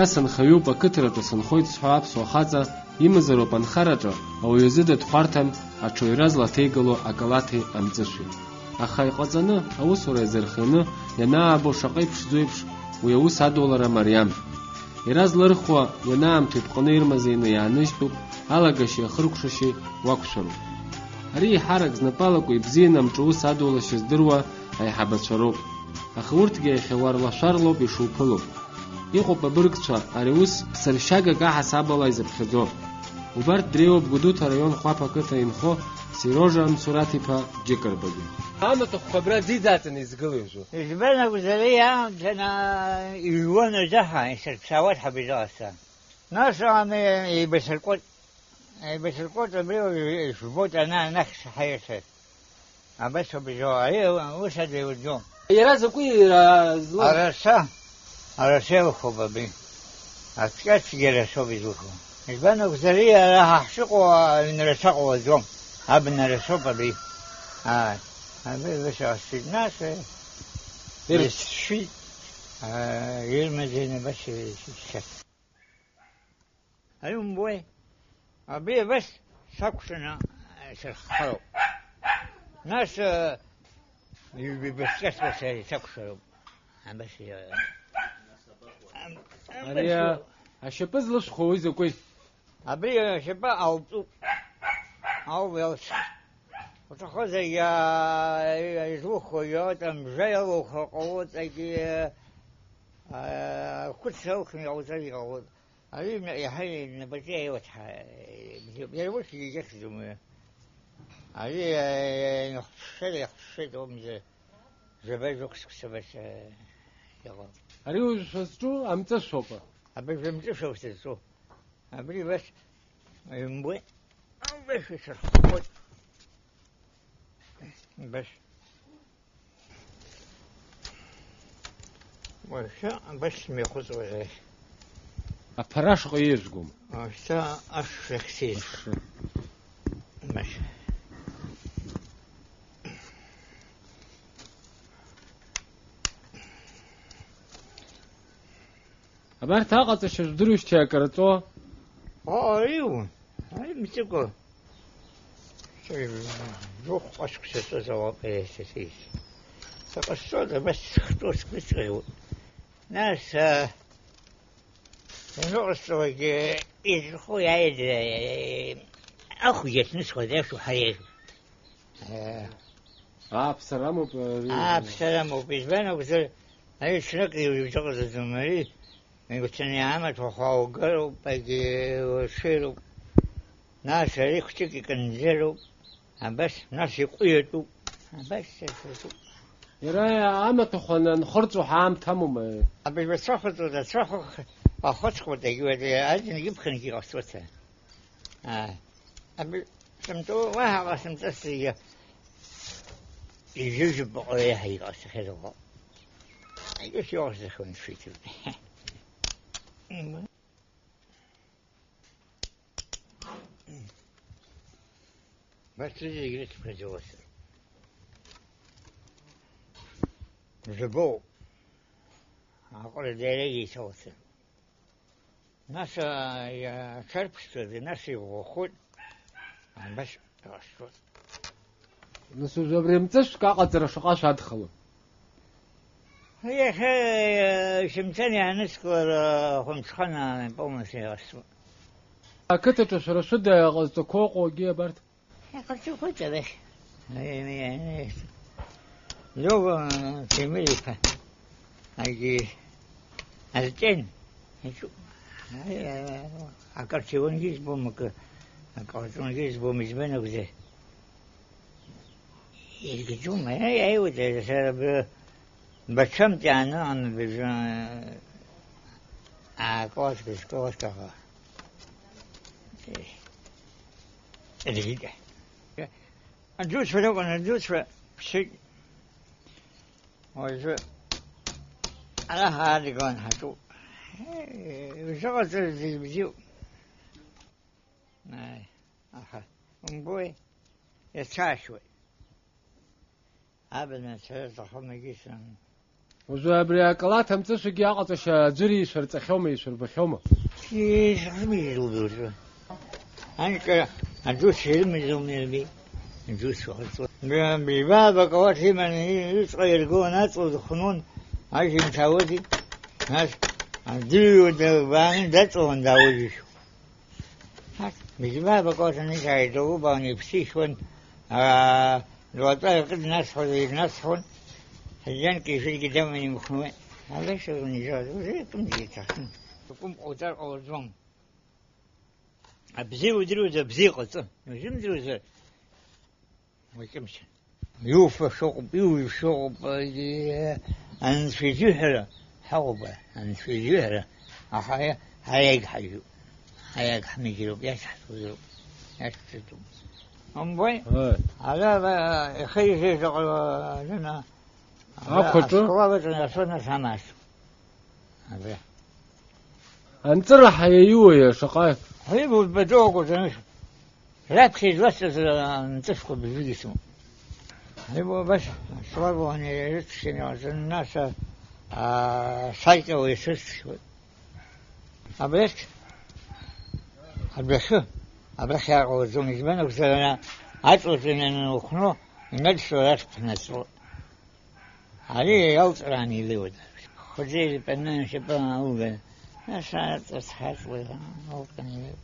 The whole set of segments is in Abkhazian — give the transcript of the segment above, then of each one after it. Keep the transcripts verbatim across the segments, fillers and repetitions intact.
Сынхаҩуп, ақыҭараҿы сынхоит зҳәо аԥсуа хаҵа имазароуп анхараҿы ауаҩы изы дыҭхәарҭам аҽаҩра злаҭеигало акалаҭи амҵышәи. Аха иҟаҵаны, аусура иазырхианы ианаабо шаҟа иԥшӡоу еиԥш уи аус адулара мариам. Иара злырхуа ианаамҭоу ипҟаны ирмазеины иааныжьтәуп, алагашьеи ахыркәшашьеи уақәшәароуп. Ари еиҳарак знапы алаку ибзианы амҿы ус адулашьа здыруа аиҳабацәа роуп. Аха урҭгьы иахьа уарлашәарлоуп ишуԥыло. Иҟоуп абыргцәа, ари ус ԥсыршьагак аҳасабала изыԥхьаӡо. Убарҭ дреиуоуп Гәдоуҭа араион Хәаԥ ақыҭа инхо Серожа Мсураҭ-иԥа Џьыкырбагьы. Амаҭәахәқәа абра ӡиӡаҵаны изгылои уажәы? Избан акәзар, аамҭа ана иҩуан азаҳа, исырԥсаауан ҳабидаҟаса. Нас ан еибасыркуеит. Еибасыркуеит, абри ижәбоит, ана, анахь саҳаирцәеит. Абас ауп изо, ари ус адеиуӡом. Иара закәи, а, злоу? Араса, араса иалхуп абри. Аҵкьацгьы арасоуп изылху. Избан акәзар, ара ҳа ҳшыҟоу аҩнраса ҟалаӡом. Абнарасоуп абри. Ааи. Абри ус иҟасҵеит. Нас, э, Ир- исшьит. Аа, ирмазеины абас исшьит. Ари умбои? Абри абас сакәшаны, э, сырххароуп. Нас, э, ҩбаҩ баскьаҭуа са исакәшароуп. Абас, э, ам-, Ари, абас а, иоуп. Ашьапы злышәхуа уи закәи? Абри ашьапы алҵуп. Ауп иалҵ-, уҭахозаргьы, а, изухо иоуеит, амжа иалухыр ҟалоит, егьи, а, ақәыц иалхны иҟауҵар иҟалоит. Аҩы иаҳа инапаҿы иаиуеит ҳа, бзиоуп. Иара урҭ иагьахьӡом уи. Ари, э, инахԥшшеит, иахԥшшеит, умзар, жәаба жәохә шықәса абас, э, иҟоуп. Ари уажә шәызҿу амҵышоуп? Абыржә амҵышоуп сызҿу. Абри абас, имбои, абас исырххоит. Абас. Уажәшьҭа абас смҩахыҵуеит. Аԥара ашҟа еизгом. Уажәшьҭа ашш ахь сеизгом. Ашш. Абас. Абарҭ аҟаҵашьа здыруеижьҭеи акараҵо? Оо, ари, ари мҵыкәа. Жәохә ҟәашқәа саҿыз ауапа иахьа сеиз. Саҟасҵоит, абас сыхтәоу сгәыҵҟьоит. Нас, а, ианыҟасҵалакгьы, изырхо иааит, а, ахәгьы аҭнысхуеит, ашәа ҳаиеит. Э. Ааԥсара амоуп, ари. Ааԥсара амоуп, избан акәзар, ари ҽнак иуҿаҟаҵаӡом, ари Игәцаны иаамаҭәахә ааугароуп, егьи уашироуп. Нас ари хәҷык иканӡароуп. Абас, нас иҟәиатәуп. Абас сасасуп. Иара амаҭәахә ан-, анхырҵо ҳәа аамҭа амоума? Абри бацәахәыҵуеит, ацәахәых-, ахәыцхәыҭ, егьи уаҵәы аӡын ибхынгьы иҟасҵоит. Аа. Абри сымҵо-, уаҳа ҟасымҵацызгьы, ижәыжәбаҟа еиҳа иҟасҵахьаз ыҟоуп. Егьыс иҟасҵахьоу нцәа иҭоуп. Баҭыр зегь рыцԥхьаӡа уаса. Жәабоуп. Аҟәара даара еиҭауса. Нас, а, иа-, аҽарԥшӡоит, нас иӷәӷәахоит. Абас иҟасҵоит. Нас уажәы абри амҵышәк аҟаҵара шаҟа шәадхало? Иахьа, э, шьымҭан иааныскылар, э, хәымҽхан, э, полностью иҟасҵоит. Ақыҭаҿы шәара шәыда иҟазҵақәоу ыҟоугьы абарҭ? Иҟарҵақәоит арахь. Э, э, э, Лиова, э, Темыр-иԥа, егьи Артен, иҿуп. Э, э, акы арҭиуангьы избом, акы, акы ҟарҵонгьы избом, избан акәзар. Иргьежьума? Иа-, иааиуеит, сара б-, бацәамҵ иааны амҩа быжәны, аа, класск, класск аҟа. Иргьежьуеит. Адуцәа ракәын, адуцәа ԥшьеит. Уажәы ара ҳаадгылан ҳаҿуп. Узыҟаҵара зегь бзиоуп. Ааи, аха, умбои, иацәаашьуеит. Абна ацара сҭахым егьысым. Уажәы абри акалаҭ амҵышәагьы аҟаҵашьа аӡәыр ишәырҵахьоума, ишәырбахьоума? Ишәзымижьуа уажәы. Анкьа аӡәы сирымазоума иаргьы? Аӡәы сыҟарҵо. Мҩа-, мҩа-, баба акалаҭ иманы иҵҟа иргон, аҵла дхәнон, ажьымҭ ауази. Нас адыҩуа дабааны даҵалан даауеижьҭеи. Ак, быжьба бакоҭаны иааидоу баан иԥсишьуан, аа, дуаҵәа иркыднасҳәон, ирнасҳәон, ҳәа ижәгьы даман имхны. Алеша унижал, уже кымгьы иҭахын. Кәым ҟауҵар ҟалаӡом. Абзиа удыруазар абзиа ҟаҵа, узымдыруазар уаҵәымшәан. Иуфа шыҟоуп, иуҩ шыҟоуп, э, Анцәа изыҳәара ҳаҟоуп, Анцәа изыҳәара, аха ҳа-, ҳаиагь ҳажәуп, ҳаиагь ҳмыжьроуп, иашьҳцәоуп, иашьцәоуп. Умбои? Ааи. Ара, ара, ихеижеи заҟа, зына, ара Ақәаҿы? Ашколаҿы иарсоны самаасҭа. Абра. Анҵыраҳа иаиуа шаҟа? Ҳаибабатәу акәӡамызт. Раԥхьа изласҵаз анҵыжәқәа быжьгьы сымоуп. Ҳаибабас, слабоуп, ани ирыцқьаны иҟаҵаны, нас, а, саркьа уаҩ срыцқьуеит. Абрахь, адәахьы, абрахь иааҟалаӡом, избан акәзар, ана аҵлаҿы ианухәно, инадсуа арахь ԥнаҵло. Ари иалҵрааны илеиуеит. Хәыҷы итәаны ашьапы аалган, нас аҵәца ҳаҵуеит, алкын илеиуеит.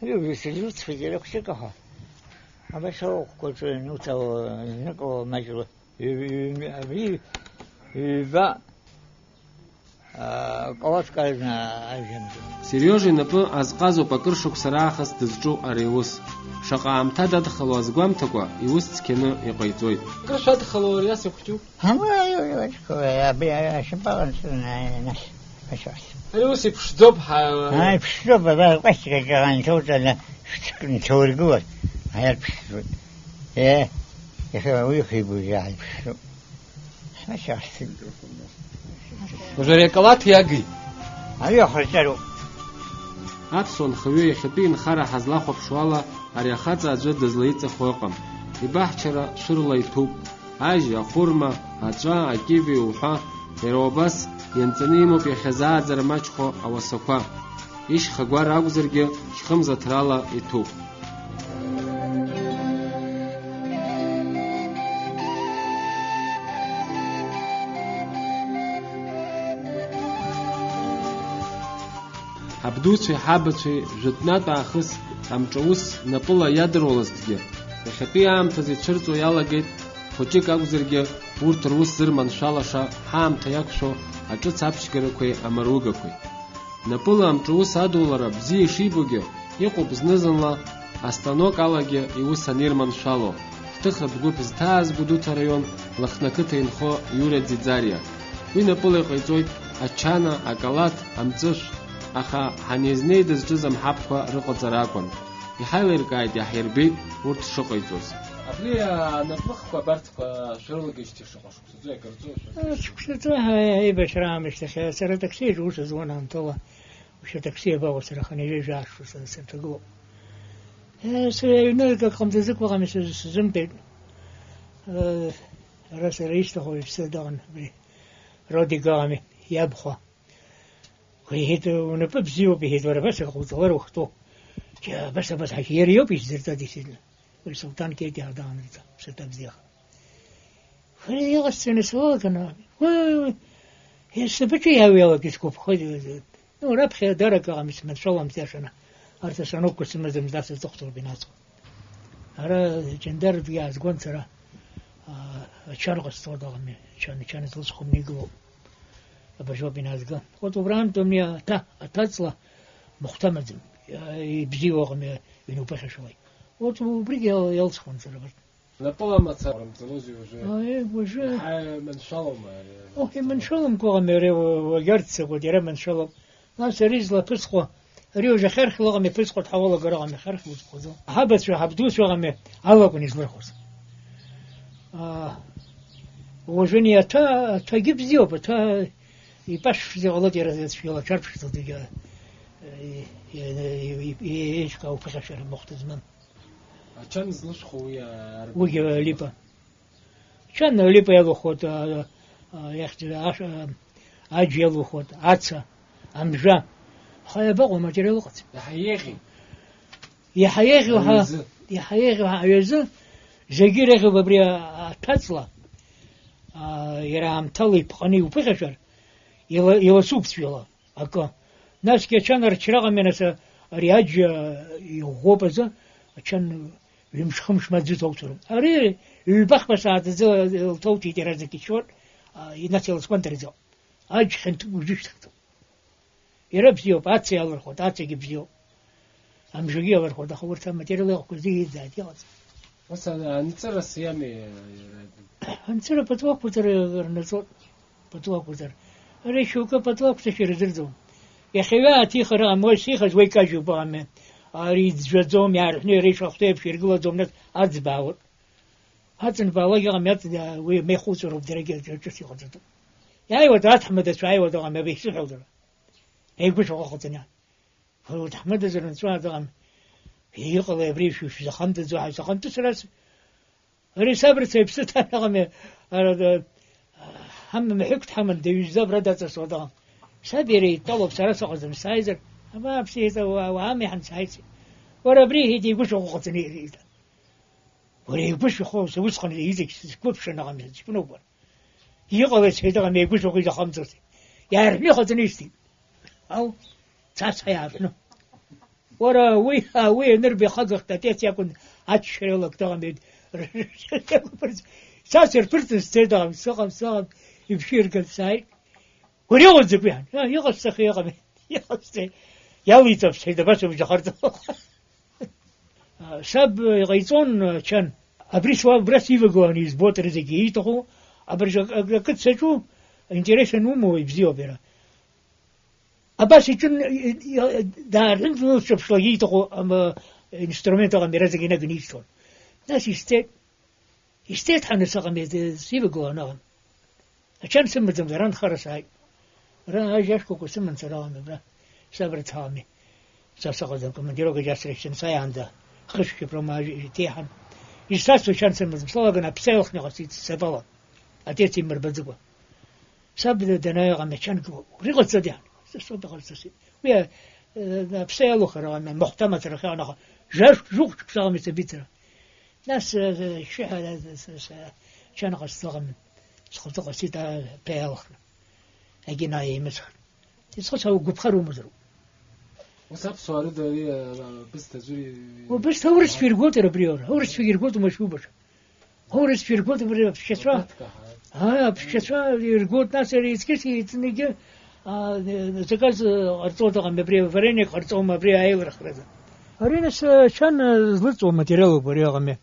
Ари убри сызуцәагьы рахәшьык аха, абас ауахәқәаҿы нуҭало, зныкало маҷла, ҩ-, ҩ-, абри ҩба, аа, калаҭк азна ажәҩан ду. Сериожа инапы азҟазоуп акыр шықәса раахыс дызҿу ари аус. Шаҟа аамҭа дадхало азгәамҭакәа, иус цқьаны иҟаиҵоит. Акыр шәадхало ари ас ихәҷу? Ҳамаиои, ашьапаҟа нцәа, нас, ашьас. Ари ус иԥшӡоуп, ҳа-, Ааи, иԥшӡоуп, абра акәасқьа аҿы анцәа уҵаны шәҭк нцәа ургылар, аиар ԥшӡоит. Е, иахьа уи ихибоит, иааиԥшӡоуп. Ашьас. Уажәы ари акалаҭ иагит. Ари ахырҵәароуп. Аԥсуа нхаҩы иахьатәи инхара ҳазлахәаԥшуала, ари ахаҵа аӡәы дызлеиҵахо ыҟам. Ибаҳчара шәырла иҭәуп. Ажь, ахәырма, аҵәа, акиви уҳәа, иара убас ианҵаны имоуп иахьазааӡара маҷхо ауасақәа. Ишьха гәара акәзаргьы, шьхымзаҭрала иҭәуп. Ҳабдуцәеи ҳабацәеи жәытәнатә аахыс амҿаус напыла иадыруалазҭгьы, иахьатәи аамҭазы ицәырҵуа иалагеит, хәыҷык акәзаргьы, урҭ рус зырманшәалаша, ҳаамҭа иақәшәо аҿыц аԥшьгарақәеи амаругақәеи. Напыла амҿаус адулара бзиа ишибогьы, иҟоуп зны-зынла астанок алагьы иус анирманшәало, ҳҭыхратә гәыԥ зҭааз Гәдоуҭа араион Лыхны ақыҭа инхо Иура Ӡиӡариа. Уи напыла иҟаиҵоит ачана, акалаҭ, амҵышә, аха ҳанеизнеи дызҿыз амҳаԥқәа рыҟаҵара акәын. Иҳаилиркааит, иаҳирбеит урҭ шыҟаиҵоз. Абри анаплыхқәа абарҭқәа шәрылагеижьҭеи шаҟа шықәсаӡоу акырҵоит? Шықәсаӡа аибашьра аамышьҭахь сара атаксиаҿы ус зуан аамҭала. Уажәы атакси абаҟоу, сара хынҩажәа жәаа шықәса сырҭагылоуп. Э, сара аҩны акы ҟамҵаӡакәа ыҟами, сыз-, сзымтәеит. Э, ара сара исҭаху иԥсы даган, абри Родик ыҟами, иабхәа. Уи иҳәеит, унапы бзиоуп, иҳәеит, уара абас иҟауҵалар ухтәу. Џьа, абас, абас, ҳәа, иара иоуп исзырҵаз, действительно. Уи Сулҭан Кьетиа даанрыҵа, ԥсаҭа бзиаха. Уара иҟасҵаны сылалганы, уи, уи, уи, снапаҿы иаауа иалагеит, сгәаԥхоит. Ну, раԥхьа дарак ыҟам, исманшәалам сиашаны. Арҭ асанокқәа сымаӡам, нас аҵыхәтәантәи насхо. Ара ҷандарртәгьы аазгон сара, аа, ачан ҟасҵо дыҟами, ачан, ачан злысхуам, игылоуп. Абыржәоуп иназго. Вот убрантә ами аҭа, аҭаҵла махәҭа амаӡам. Иа-, ибзиоу ыҟами, иануԥыхьашәалак. Вот убригьы иал-, иалсхуан сара абарҭ. Напыла мацара умҵалози уажәы? Аи, уажәы. Иаҳа иманшәалоума ари? Ох, иманшәаламкәа ыҟами ари, уа-, уагьарццакуеит, иара иманшәалоуп. Нас ари злаԥысхуа, ари уажәы ахьархь лыҟами, иԥысхуа дҳауалагар ыҟами, ахьархь лызхуаӡо. Аҳабацәа, ҳабдуцәа ыҟами, алакәын излырхуаз. Аа, уажәы ани аҭәа, аҭәагьы бзиоуп, аҭәа ипашәшәӡа иҟалоит, иара цәгьала аҽарԥшӡо зегьы, е, е, е, е, еиҿкаау ԥыхьашәара махәҭа змам. Ачан злышәхуа уи арбоит. Уигьы алипа. Ачан алипа иалахәхоит, а, а, иахьӡ-, ашә-, а, аџь иалухуеит, аца, амжәа. Аха иабаҟоу аматериал ыҟаӡам. Иаҳа еиӷьу. Иаҳа еиӷьу ҳәа, Аҩазы. Иаҳа еиӷьу ҳәа аҩазы, зегьы иреиӷьуп абри а-, аҭәаҵла, а, иара аамҭала иԥҟаны иуԥыхьашәар, ила-, иласуп цәгьала. Акы. Насгьы ачан арчра ыҟами, нас, ари аџь, а, иӷәӷәоуп азы, ачан ҩымш-хымш маӡа иҭоуцәароуп. Ари ҩба-хԥа сааҭ азы лҭоуҭәеит иаразнак иччон, а, нас иласгәандараӡом. Аџь хьанҭык уажәы ишьҭахьӡом. Иара бзиоуп, аца иалырхуеит, ацагьы бзиоуп. Амжагьы иалырхуеит, аха урҭ аматериал ыҟақәа зегьы иӡааит, иҟаӡам. Ус ан-, анҵыра сиами, иара? Анҵыра патуақәҵара рнаҵоит, патуақәҵара. Ари шьоукы патуақәҵашьа ирзырӡом. Иахьа иааҭихыр аҟам, уа ишихаз уа икажьуп аҟами. Ари иӡәӡәаӡом, иаарҳәны иара ишахәҭоу еиԥш иргылаӡом, нас аӡбаауеит. Аҵанбаалак иҟами, аҵ-, уи меихуҵәароуп, даргьы ҿыц иҟаҵатәуп. Иааиуеит, аҭаҳмадацәа ааиуеит аҟами, абри исыҳәалдыра. Еигәышәахәа ҟаҵаны. Урҭ ҳмыдаӡар нҵәаӡам. Иҟалеи абри шәи шәзахамдаӡо ҳәа сахантәы сара с-, ари сабраца иԥсы ҭанаҟами, ара, да, ҳамам ҳәык дҳаман, даҩызӡа абра даҵасуа дыҟам. Саб иара итәалоуп, сара сыҟаӡам, сааизар, абааԥсы, иҵа-, уа-, уаами ҳан сааици. Уара абри иҳәеит, игәышьахәа ҟаҵаны иҳәеит. Уара игәышьахәоу, са усҟан иҵегь сгәыԥшын аҟамзар, сыҷкәыноуп уара. Иҟалеи сҳәеит, аха меигәышьахә изахамҵози. Иаарҳәны иҟаҵаны исҭеит. Ау, цас ҳәа иаарҳәны. Уара, уи, уи анырба ихагахт, аҵеи иакәын аччара иалак, дыҟамеи. Цас ирԥырҵын сцеит, аха сыҟам, сыҟам, ибжьы ирган сааит. Уара иҟоу закәи? А, иҟасҵахьеи, иҟами. Иҟасҵеи. Иалиҵап, сҳәеит, абас убжьахарҵо. Саб иҟаиҵон, чан. Абри суа-, убра сивагыланы избоит, рызегьы ииҭаху. Абыржә ак-, ак-, акы дсаҿу, интересен умоу, ибзиоуп иара. Абас иҿын, и-, и-, даарҳәын, лылҿаԥшла ииҭаху, ам, инструмент аҟам иара зегьы инаганы ишьҭон. Нас исҵеит. Исҭеит ҳәа нас ыҟами, сивагылан ыҟан. Ачан сымаӡам, ара нхара сааит. Ара ажь ашәқәақәа сыман сара ыҟан, абра сабраҭ ҳауами. Са сыҟаӡам, командировкаҿ асра ишьҭан сааиаанӡа хышәқьуп роума ажь иҭеиҳан. Исасуа чан сымаӡам, салаган аԥсы аилхны иҟасҵеит сапала. Аҭец имырбаӡыкәа. Саб данааи ыҟами, ачан убри ҟаҵатәи ҳан. Са соуп иҟарҵаз. Уи, э, аԥсы аилухыр ыҟами, махәҭа мацарахь иҟан, аха жәа-, жәохәтәк саҟами сабицара. Нас, э, шәыҳәа, э, с-, с-, чанҟа сзыҟамын. Схаҿы ҟасҵеит, а, ԥеи алхны. Агьына еимысхын. Исхыцәа угәаԥхар умазароуп. Ус аԥсуаа рыда ари, а, бысҭа аӡәыр и-, Убысҭа аурысцәа иргоит иара абри ара. Аурысцәа иргоит умашәуба. Аурысцәа иргоит абри аԥсшьацәа. Убатка, ҳа. Аа, аԥсшьацәа иргоит, нас иара иҵкьыс еицныгьы, а, заказ, а, ҟарҵоит аҟами, абри вареник ҟарҵома абри аилырхразы. Ари нас, а, чан, а, злыҵуа материалуп ари аҟами.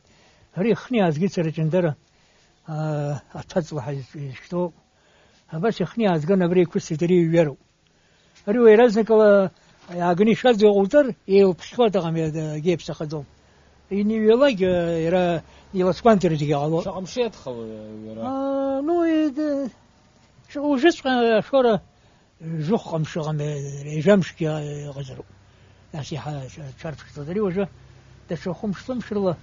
Ари ихны иаазгеит сара Ҷандара, аа, аҭәаҵла ҳәа изышьҭоу. Абас ихны иаазган, абра иқәысҵеит, ари иҩароуп. Ари уи иаразнакала иааганы ишәарӡуа иҟауҵар, еилԥхьхуа дыҟам, иа-, егьа иаԥсахаӡом. Иниҩалак, иара иласгәанҭар зегьы ҟало. Шаҟа мшы иадхало иара? Аа, ну, и-, д-, шаҟа уажәыҵәҟьа ашәора Жәохә ҟамш ыҟами, ҩажәа мшгьы ыҟазароуп. Нас иаҳа ҽарԥшӡоит. Ари уажәы даҽа хәымш-хымш рыла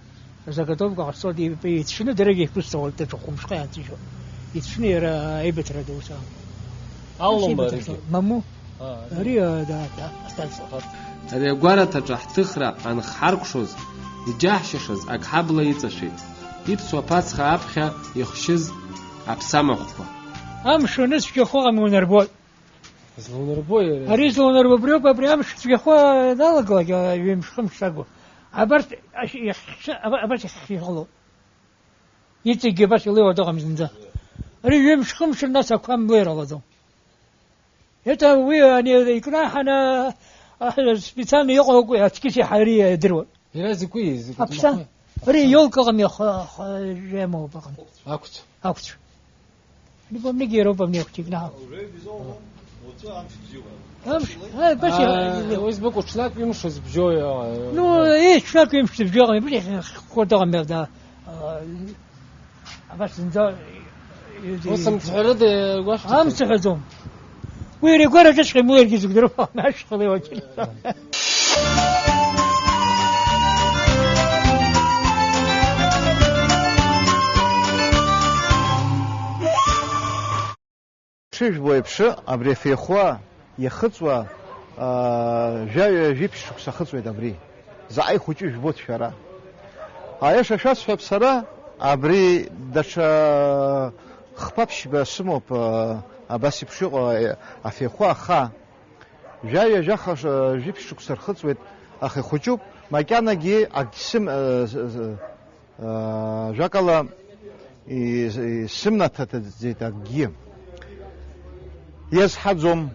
заготовка ҟасҵоит, и-, иҭшьны даргьы иқәысҵауеит, даҽа хәымшҟа иаанҵәиуа. Иҭшьны иара аибыҭара ду саам. Аллома Нас аибыҭара аригьы? Маму? А, ари. Ари, а, да, да, астанциа. Ари агәараҭаҿы ҳҭыхра анхҳаркәшоз, иџьаҳшьашаз ак ҳабла иҵашәеит. Иԥсуа ԥацха аԥхьа ихшьыз аԥсамахәқәа. Амш уаныцәгьахо ҟамланарбоит. Злаунарбо иара. Ари злаунарбо абриоуп, абри амш цәгьахо аналагалак, а, ҩымш-хымш сагу. Абарҭ ашь-, иахьхьы-, аба-, абас иахьхьы иҟало. Иҵегьгьы абас илеиуа дыҟам зынӡа. Ари ҩымш-хымш нас ақәа млеир алаӡом. Это уи ани икнаҳаны, а, специально иҟоу ацкьыс иаҳа ари идыруа. Иара закәи, закәи Аԥса. Ари иолка ыҟами, х-, х-, жемоуп ыҟами. Ақәцә. Ақәцә. Любовник иароуп абни ақәцә икнаҳау. Амш, а, баша. А, уи збоку ҽнак ҩымш зыбжьои, а, Ну, э, ҽнак ҩымш зыбжьоу ыҟами, баша хкуа дыҟами, да. А, Абас зынӡа, Ус амцҳәарыда иагәашәҭахьан? Амцҳәаӡом. Уи иара игәараҿыҵәҟьа имоуа иаргьы зыгәдыруа, ашәхала иуакьын. Ижәбо еиԥш, абри афеихәа иахыҵуа, аа, жәаҩа-жәиԥшь шықәса ахыҵуеит абри. Заҟа ихәыҷу жәбоит шәара. Аиаша шәасҳәап сара, абри даҽа хԥа-ԥшьба сымоуп, аа, абас еиԥш иҟоу, аа, афеихәа, аха жәаҩа-жәаха ш-, жәиԥшь шықәса рхыҵуеит, аха ихәыҷуп, макьанагьы акгьы сым-, аа, з-, з-, Ажәакала, и-, исымнаҭаӡеит акгьы. Иазҳаӡом.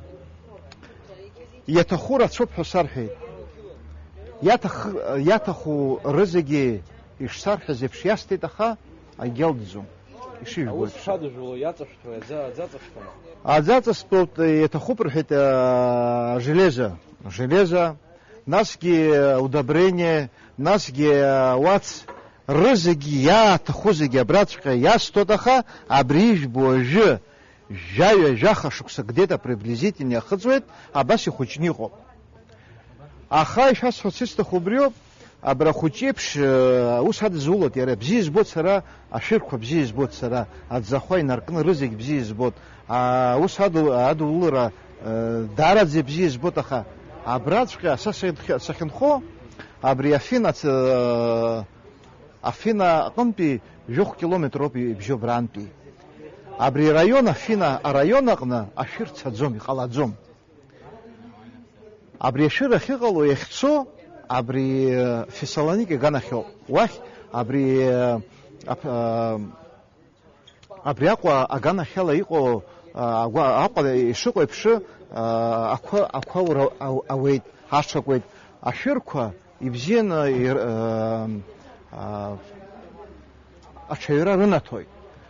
Иаҭаху рацәоуп ҳәа сарҳәеит. Иаҭах-, иаҭаху рызегьы ишсарҳәаз еиԥш иасҭеит, аха агьалдӡом. Ишыжәбо Аус еиԥш. Шадыжәло иаҵашәҭуеи, аӡы, аӡы аҵашәҭома? Аӡы аҵасҭәоуп, иаҭахуп рҳәеит, а, железо. Железо, насгьы удобрение, насгьы, а, уац, рызегьы иааҭаху зегьы абраҵәҟьа иасҭоит, аха абри ижәбо ажәы жәаҩа-жәаха шықәса где-то приблизительно иахыҵуеит, абас ихәыҷны иҟоуп. Аха ишәасҳәарц исҭаху убриоуп, абра ахәыҷ еиԥш, э, аус адызулоит иара, бзиа избоит сара, ашәырқәа бзиа избоит сара, аӡахәа инаркны рызегь бзиа избоит, аус аду-, адулыра, э, даараӡа бзиа избоит, аха абраҵәҟьа са сахьынх-, сахьынхо, абри Афина ц-, э, Афина аҟынтәи жәохә километр ауп ибжьоу абрантәи. Абри араион, Афина араион аҟны ашәыр цаӡом, иҟалаӡом. Абри ашәыр ахьыҟало, иахьцо, абри, э, Фессалоники аганахьоуп. Уахь, абри, э, ап-, э, абри Аҟәа аганахьала иҟоу, э, агәа-, Аҟәа ишыҟоу еиԥш, э, ақәа, ақәа ура-, ау-, ауеит, аҽакуеит. Ашәырқәа ибзианы ир-, э, э, аҽаҩра рынаҭоит.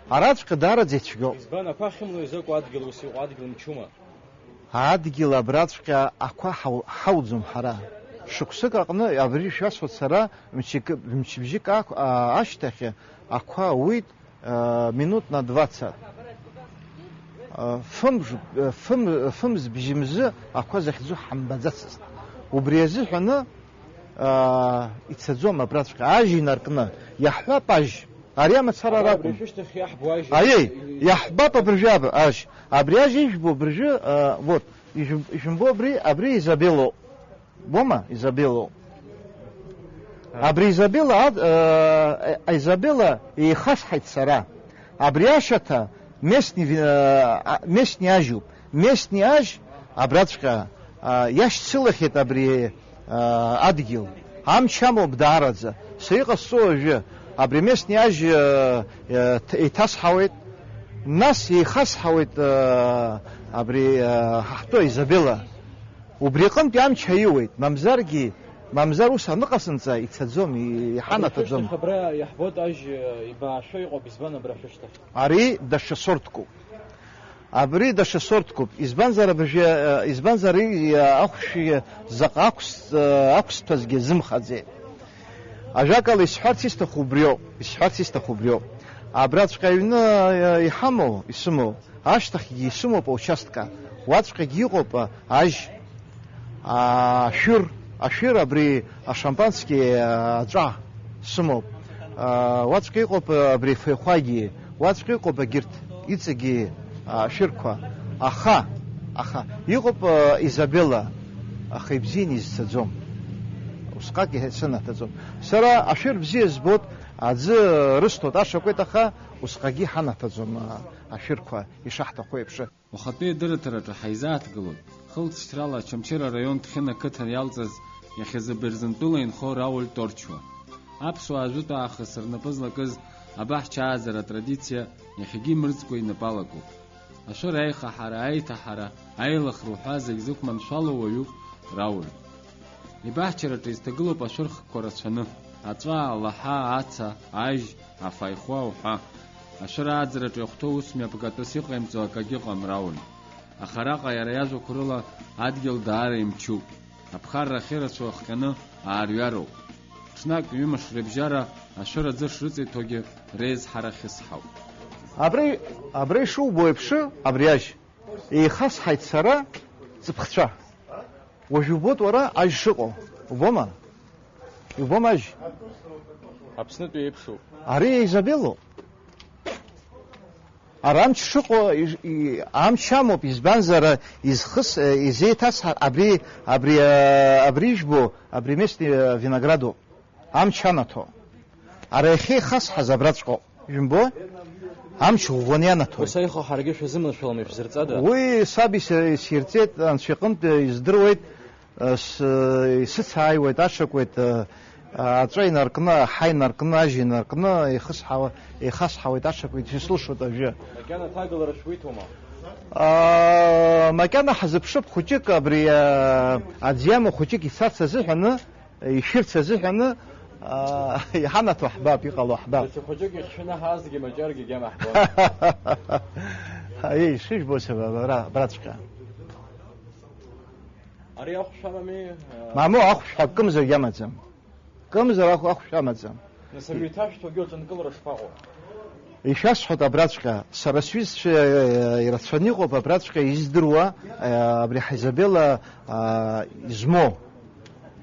Араҵәҟьа даараӡа ицәгьоуп. Избан, ақәа ахьымло изакәу адгьыл ус иҟоу адгьыл мчума? Адгьыл абраҵәҟьа ақәа ҳау-, ҳауӡом ҳара. Шықәсык аҟны абри шәасҳәоит сара, мчык-, мчыбжьык ақә-, а, ашьҭахь ақәа ауит, а, минут на двадцать. А, фымж-, а, фым-, фымз бжьымзы ақәа захьӡу ҳамбаӡацызт. Убри азыҳәаны, аа, ицаӡом абраҵәҟьа, ажь инаркны, иаҳҳәап ажь, ари амацара Абра ракәым. Абри шәышьҭахь иаҳбо ажь. Аиеи, иаҳбап абыржәы аб-, ажь. Абри ажь ижәбо абыржәы, аа, вот, ижәым-, ижәымбо абри, абри Изабеллоуп. Бома, Изабеллоуп. Аа. Абри Изабелла ад-, аа, а-, Изабелла еихасҳаит сара. Абри ашьаҭа местни ви-, аа, а, местни ажьуп. Местни ажь абраҵәҟьа, а, иашьцылахьеит абри, а, адгьыл. Амч амоуп даараӡа. Са иҟасҵо уажәы, абри местни ажь, а, а, ҭ-, еиҭасҳауеит, нас еихасҳауеит, а, абри, а, ҳаҳтәы Изабелла. Убри аҟынтәи амч аиуеит, мамзаргьы, мамзар ус аныҟасымҵа ицаӡом, и-, иҳанаҭаӡом. Абри шәышьҭахь абра иаҳбоит ажь, а, ибаашәа иҟоуп, избан абра шәышьҭахь? Ари даҽа сорткуп. Абри даҽа сорткуп. Избанзар абыржәы, э, избанзар, и-, и-, ахәшә заҟа ақәс-, э, ақәсҭәазгьы зымхаӡеит. Ажәакала, исҳәарц исҭаху убриоуп, исҳәарц исҭаху убриоуп. Абраҵәҟьа аҩны, э, иҳамоу, исымоу, ашьҭахьгьы исымоуп аучастка. Уаҵәҟьагьы иҟоуп, э, ажь. Ашәыр, ашәыр абри ашампански аҵәа сымоуп. Уаҵәҟьа иҟоуп абри афеихәагьы, уаҵәҟьа иҟоуп агьырҭ иҵегьы ашәырқәа. Аха, аха, иҟоуп Изабелла, аха ибзианы изцаӡом. Усҟак иҳа-, сынаҭаӡом. Сара ашәыр бзиа збоит, аӡы рысҭоит, ашакәеит, аха усҟакгьы ҳанаҭаӡом ашәырқәа ишаҳҭаху еиԥш. Уахатәи адырраҭараҿы ҳаизааҭгылоит, хылҵшьҭрала Очамчыра араион Ҭхьына ақыҭан иалҵыз, иахьазы Бырзентәыла инхо Рауль Торчуа. Аԥсуаа жәытә аахыс рнапы злакыз абаҳчааӡара атрадициа иахьагьы имырӡкәа инапы алакуп. Ашәыр аихаҳара, аиҭаҳара, аилыхра уҳәа зегь зықәманшәало уаҩуп Рауль. Ибаҳчараҿы изҭагылоуп ашәырхқәа рацәаны, аҵәа, алаҳа, аца, ажь, афаихуа уҳәа. Ашәыр ааӡараҿы иахәҭоу ус мҩаԥгатәыс иҟаимҵо акагьы ыҟам, Рауль. Аха араҟа иара иажәақәа рыла адгьыл даара имчуп. Аԥхарра ахьырацәоу ахҟьаны аарҩароуп. Ҽнак, ҩымш рыбжьара ашәыр аӡы шрыҵиҭогьы реизҳара ахьысҳауп. Абри, абра ишубо еиԥш, абри ажь. Еихасҳаит сара ҵыԥхцәа. Уажә убоит уара ажь шыҟоу. Убома? Иубома ажь? Аԥснытәи еиԥшуп. Ари Изабеллоуп. Ара амч шыҟоу, и-, и-, амч амоуп, избанзар, изхыс-, изеиҭасҳар, абри, абри, а, абри ижәбо, абри местный, а, виноградуп. Амч анаҭо. Ара иахьа ихасҳаз абраҵәҟьоуп. Ижәымбо? Амч ӷәӷәаны ианаҭоит. Ус аиха ҳаргьы шәазыманшәалам, ишәзырҵада? Уи саб ис-, исирҵеит, анцәа иҟынтә издыруеит, э, с-, исыцааиуеит, аҽакуеит, э, аҵәа инаркны, аҳа инаркны, ажь инаркны, ихысҳауа-, ихасҳауеит аҽакуеит, исылшоит ажәа. Макьана аҭагылара шәуиҭома? Аа, макьана ҳазыԥшып хәыҷык абри, аа, аӡиама хәыҷык ицарц азыҳәаны, ишәырц азыҳәаны, аа, иҳанаҭо ҳбап, иҟало ҳбап. Даҽа хәыҷык ихьшәаны ҳаазгьы маҷаргьы гьама ҳбон. Аиеи, шыжәбо сара ара, абраҵәҟьа. Ари ахәшә амами, аа? Мамоу, ахәшә ҳәа акымзаргьы амаӡам. Кымзар ахә-, ахәшә амаӡам. Нас абри иҭашәҭәогьы лҿынкылара шԥаҟоу? Ишәасҳәоит абраҵәҟьа, сара сҩызцәа, э, ирацәаны иҟоуп абраҵәҟьа издыруа, э, абри ҳизабела, а, измоу,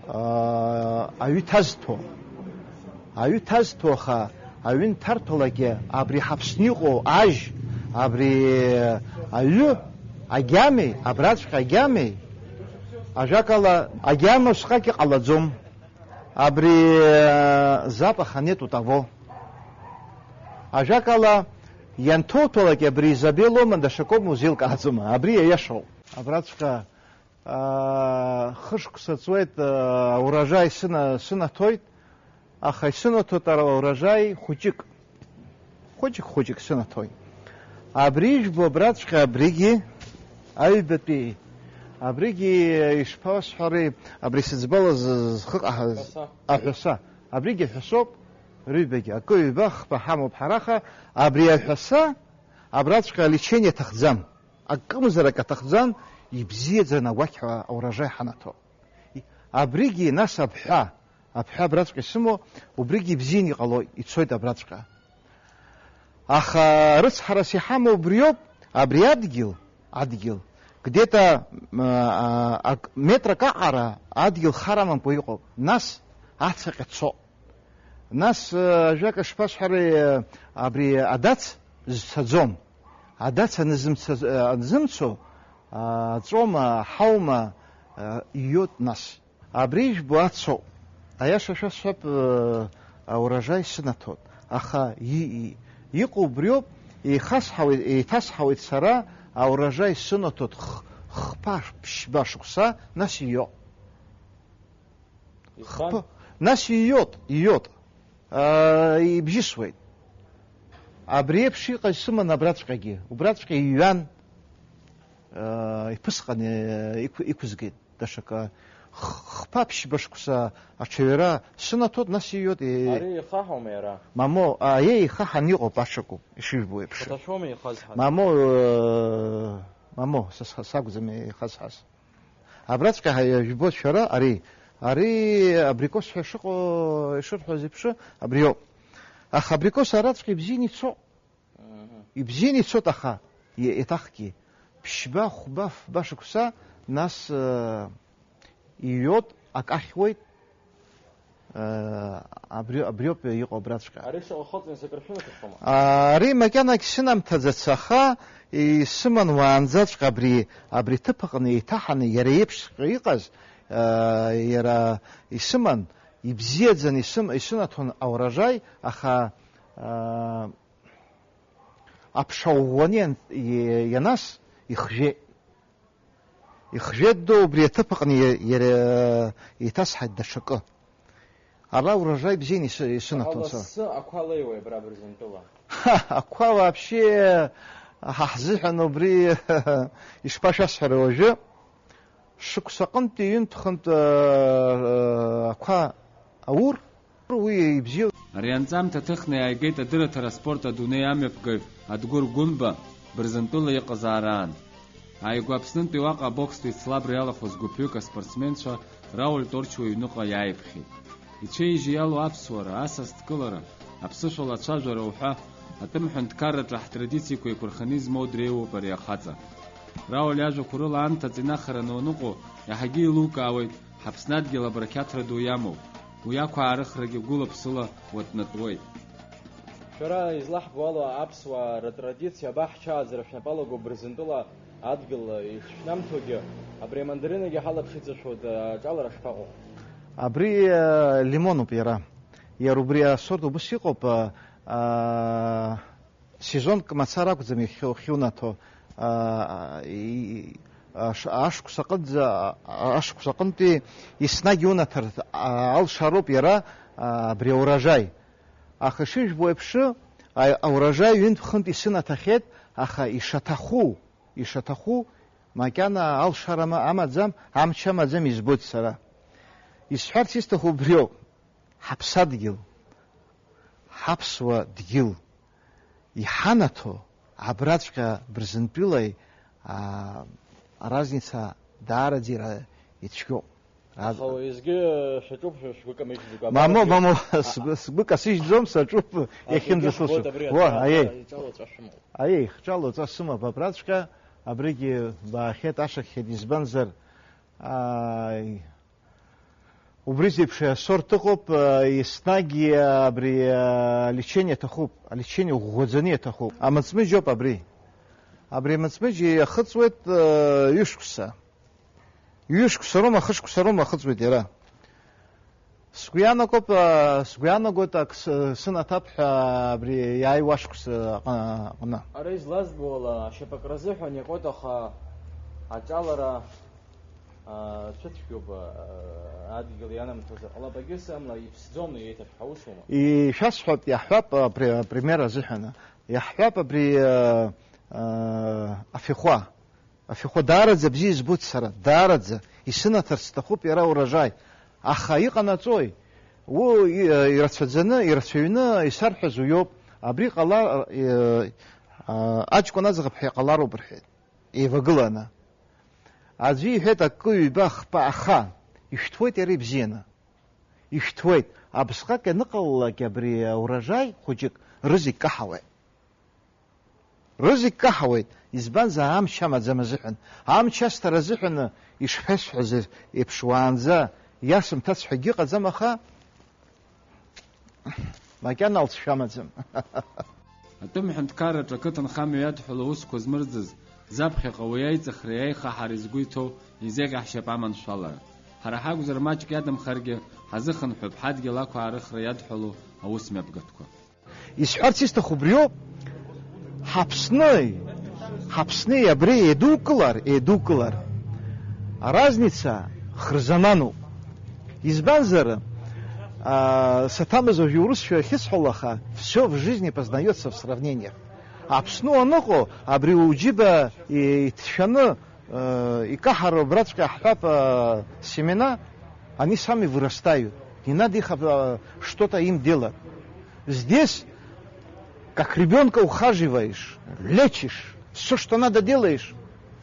а, аҩы ҭазҭо. Аҩы ҭазҭо, аха аҩы нҭарҭәалакгьы абри ҳаԥсны иҟоу ажь, абри аҩы агьамеи, абраҵәҟьа агьамеи, ажәакала, агьама усҟак иҟалаӡом. Абри, э, запах нету того. Ажәакала, ианҭоуҭәалак абри изабелома, даҽакоума узеилкааӡома. Абри иаиашоуп. Абраҵәҟьа, аа, хышықәса ҵуеит, аа, урожай сына-, сынаҭоит, аха исынаҭоит ара урожай хәыҷык. Хәыҷык-хәыҷык сынаҭоит. Абри ижәбо абраҵәҟьа абригьы аҩбатәи, абригьы ишԥасҳәари, абри сыӡбала з-, зхы ҟаҳаз аҳәаса. Аҳәаса. Абригьы аҳәасоуп, рыҩбагьы. Акы ҩба, хԥа ҳамоуп ҳара, аха абри аҳәаса абраҵәҟьа алечение аҭахӡам. Акымзарак аҭахӡам, ибзиаӡаны агәақьҳәа аурожай ҳанаҭо. Абригьы нас абҳәа, абҳәа абраҵәҟьа исымоу, убригьы ибзианы иҟалоит, ицоит абраҵәҟьа. Аха рыцҳарас иҳамоу убриоуп, абри адгьыл, адгьыл, где-то, м, а, ак-, метрак аҟара адгьыл хар амамкәа иҟоуп, нас ацаҟьа цо. Нас, э, ажәак шԥасҳәари, э, абри адац зцаӡом. Адац анызымцаз-, э, анзымцо, а, аҵәома, аҳаума, э, ииот нас. Абри ижәбо ацоуп. Аиаша шәасҳәап, э, аурожай сынаҭоит. Аха и-, и-, иҟоу убриоуп, еихасҳауеит, еиҭасҳауеит сара, аурожай сынаҭоит х-, хԥа ԥшьба шықәса, нас ииоуп. Избан? Хԥа-, нас ииот, ииот. Аа, ибжьысуеит. Абри еиԥш иҟаз сыман абраҵәҟьагьы. Убраҵәҟьа иҩан, аа, иԥысҟан, э, иқә-, иқәызгеит даҽакы. Х-, хԥа ԥшьба шықәса аҽаҩра сынаҭоит, нас ииот, э, Ари ихаҳаума иара? Мамоу, аиеи, ихаҳан иҟоуп, аҽакуп, ишыжәбо еиԥш. Уҭашәома ихазҳаз? Мамоу, э, мамоу, са сха-, сакәӡам ихазҳаз. Абраҵәҟьа ҳа-, ижәбоит шәара, ари, ари абрикос ҳәа шыҟоу, ишырҳәаз еиԥш, абриоуп. Аха абрикос араҵәҟьа ибзианы ицо. Мгм. Ибзианы ицоит, аха, е-, еиҭахгьы, ԥшьба, хәба, фба шықәса, нас, э, иҩот, акы ахьуеит, Э, абри, абриоуп иҟоу абраҵәҟьа. Ари шаҟа хыҵныс акыр шәынашәыхуама? А, ари макьанагь сынамҭаӡац, аха исыман уаанӡаҵәҟьа абри, абри ҭыԥ аҟны еиҭаҳаны иара иеиԥшҵәҟьа иҟаз, э, иара исыман, ибзиаӡаны исым-, исынаҭон аурожай, аха, э, аԥша ӷәӷәаны иан-, и-, ианас ихжәеит. Ихжәеит ду, убри аҭыԥ аҟны иа-, иара иҭасҳаит даҽакы. Ара урожай бзианы ис-, исынаҭон сара. Ала ссы ақәа леиуеи абра Бырзентәыла? Ҳа, ақәа вообще ҳа ҳзыҳәан убри ишԥашәасҳәара уажәы? Шықәсаҟынтәи ҩынтә-хынтә, аа, ақәа аур. Уи ибзиоу. Ари анҵамҭа ҭыхны иааигеит адырраҭара аспорт адунеи амҩаԥгаҩ Адгәыр Гәынба, Бырзентәыла иҟазаараан. Ааигәа Аԥснынтәи уаҟа абокстә еицлабра иалахәыз гәыԥҩык аспортсменцәа Рауль Торчуа иҩныҟа иааиԥхьеит. Ицәеижь иалоу аԥсуара, асасдкылара, аԥсышәала ацәажәара уҳәа, атәым ҳәынҭқарраҿы ҳтрадициақәа еиқәырханы измоу дреиуоуп ари ахаҵа. Рауль иажәақәа рыла анҭыҵ инахараны уаныҟоу, иаҳагьы еилукаауеит, Ҳаԥсны адгьыл абарақьаҭра ду иамоуп, уи ақәаарыхрагьы гәыла-ԥсыла уатәнатәуеит. Шәара излаҳбо ала, аԥсуаа рытрадициа абаҳчааӡара шәнапалагоуп Бырзентәыла адгьыл ишшәнамҭогьы, абри амандаринагьы ҳалаԥш иҵашәоит, аҿалара шԥаҟоу? Абри, э, лимонуп иара. Иара убри асорт убыс иҟоуп, э, э, сезонк мацара акәӡам иахьу-, иахьунаҭо, э, и-, аш-, ашықәс аҟынӡа, ашықәс аҟынтәи еснагь иунаҭар, э, алшароуп иара, э, абри аурожаи. Аха ишыжәбо еиԥш, а-, аурожаи ҩынтә-хынтә исынаҭахьеит, аха ишаҭаху, ишаҭаху, макьана алшара ма-, амаӡам, амч амаӡам избоит сара. Исҳәарц исҭаху убриоуп, ҳаԥсадгьыл, ҳаԥсуа дгьыл иҳанаҭо абраҵәҟьа Бырзентәылеи, аа, аразница даараӡа ира-, ицәгьоуп. Аха уеизгьы шәаҿуп, шәгәы камыжьӡакәа. Мамоу, абарагьы мамоу, сгәы, сгәы касыжьӡом, саҿуп, а, иахьынӡасылшо. Абри уа, аха аиеи. Иҿалоуҵәа шәымоуп. Аиеи, хҿалоуҵәа сымоуп абраҵәҟьа, абригьы баахьеит, ашахьхьеит, избанзар, ааи, убри зеиԥш асорт ыҟоуп, а, еснагь абри, а, алечение аҭахуп, алечение ӷәӷәаӡаны иаҭахуп. Амыҵмыџьоуп абри. Абри амыҵмыџь иахыҵуеит, а, ҩышықәса. Ҩышықәса роума, хышықәса роума ахыҵуеит иара. Сгәы иаанагоуп, а, сгәы иаанагоит ак сы-, сынаҭап ҳәа абри иааиуа ашықәса аҟ-, аҟны. Ара излазбо ала, ашьапак рзыҳәан иакуеит, аха аҿалара, а, цәыцәгьоуп, а, адгьыл ианамҭазар ҟалап, егьыс амла иԥсӡом, иеиҭашәҳәа усума? Ишәасҳәап, иаҳҳәап, а, пре-, апример азыҳәан. Иаҳҳәап абри, а, а, афехәа. Афехәа даараӡа бзиа избоит сара, даараӡа. Исынаҭарц сҭахуп иара урожай. Аха иҟанаҵои? Уи, и-, ирацәаӡаны, ирацәаҩны исарҳәаз уиоуп. Абри ҟала-, э, а, аҷкәын аӡӷаб ҳәа иҟалароуп, рҳәеит, еивагыланы. Аӡәы иҳәеит, акы, ҩба, хԥа, аха ишәҭуеит иара ибзианы. Ишәҭуеит. Абысҟак ианыҟалалак абри аурожай хәыҷык рызегь каҳауеит. Рызегь каҳауеит, избанзар, амч амаӡам азыҳәан. Амч асҭар азыҳәан, ишԥасҳәаз еиԥш, уаанӡа иасымҭац ҳәа егьыҟаӡам, аха макьана алҵшәа амаӡам. Атәым ҳәынҭқарраҿы ақыҭанхамҩа иадҳәалоу аусқәа змырӡыз, заԥхьаҟа уи аиҵыхреи аихаҳареи згәы иҭоу изеиӷьаҳшьап аманшәалара. Ҳара ҳакәзар, маҷк иадамхаргьы, ҳазыхынҳәып ҳадгьыл ақәаарыхра иадҳәалоу аус мҩаԥгатәқәа. Исҳәарц исҭаху убриоуп, ҳаԥсны, ҳаԥсни абри еидукылар, еидукылар, аразница хырзамануп. Избанзар, а, саҭамыз уажә иурысшәа ахьысҳәо, аха всё в жизни познаётся в сравнениях. Аԥсны уаныҟоу, абри уџьыба иҭшәаны, э, икаҳароу абраҵәҟьа ҳҳәап, э, семена, они сами вырастают. Не надо их, э, что-то им делать. Здесь, как ребёнка ухаживаешь, лечишь, всё, что надо, делаешь,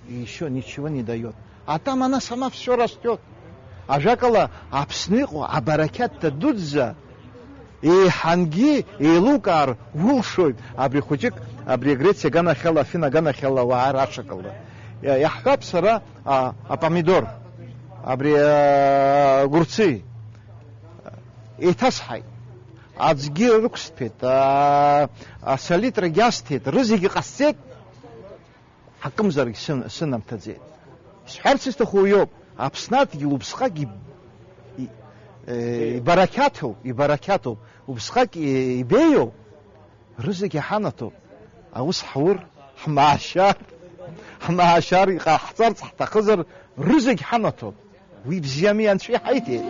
и ещё ничего не даёт. А там она сама всё растёт. Ажәакала, Аԥсны иҟоу абарақьаҭ дуӡӡа, еиҳангьы еилукаар улшоит абри хәыҷык, абри агрециа аганахьала, афин аганахьала ауаа рашакала. Иа-, иаҳҳәап сара, а, апомидор, абри, а, огурцы, еиҭасҳаит. Аӡгьы рықәсҭәеит, а, асалитрагьы асҭеит, рызегьы ҟасҵеит. Акымзарак сын-, сынамҭаӡеит. Сҳәарц исҭаху уиоуп, Аԥсны адгьыл убысҟак иб-, и-, э, ибарақьаҭуп, ибарақьаҭуп, убысҟак и-, ибеиоуп, рызегьы ҳанаҭоуп. Аус ҳаур, ҳмаашьар, ҳмаашьар иҟаҳҵарц ҳҭахызар, рызегь ҳанаҭоуп. Уи бзиами, Анцәа иҳаиҭеит.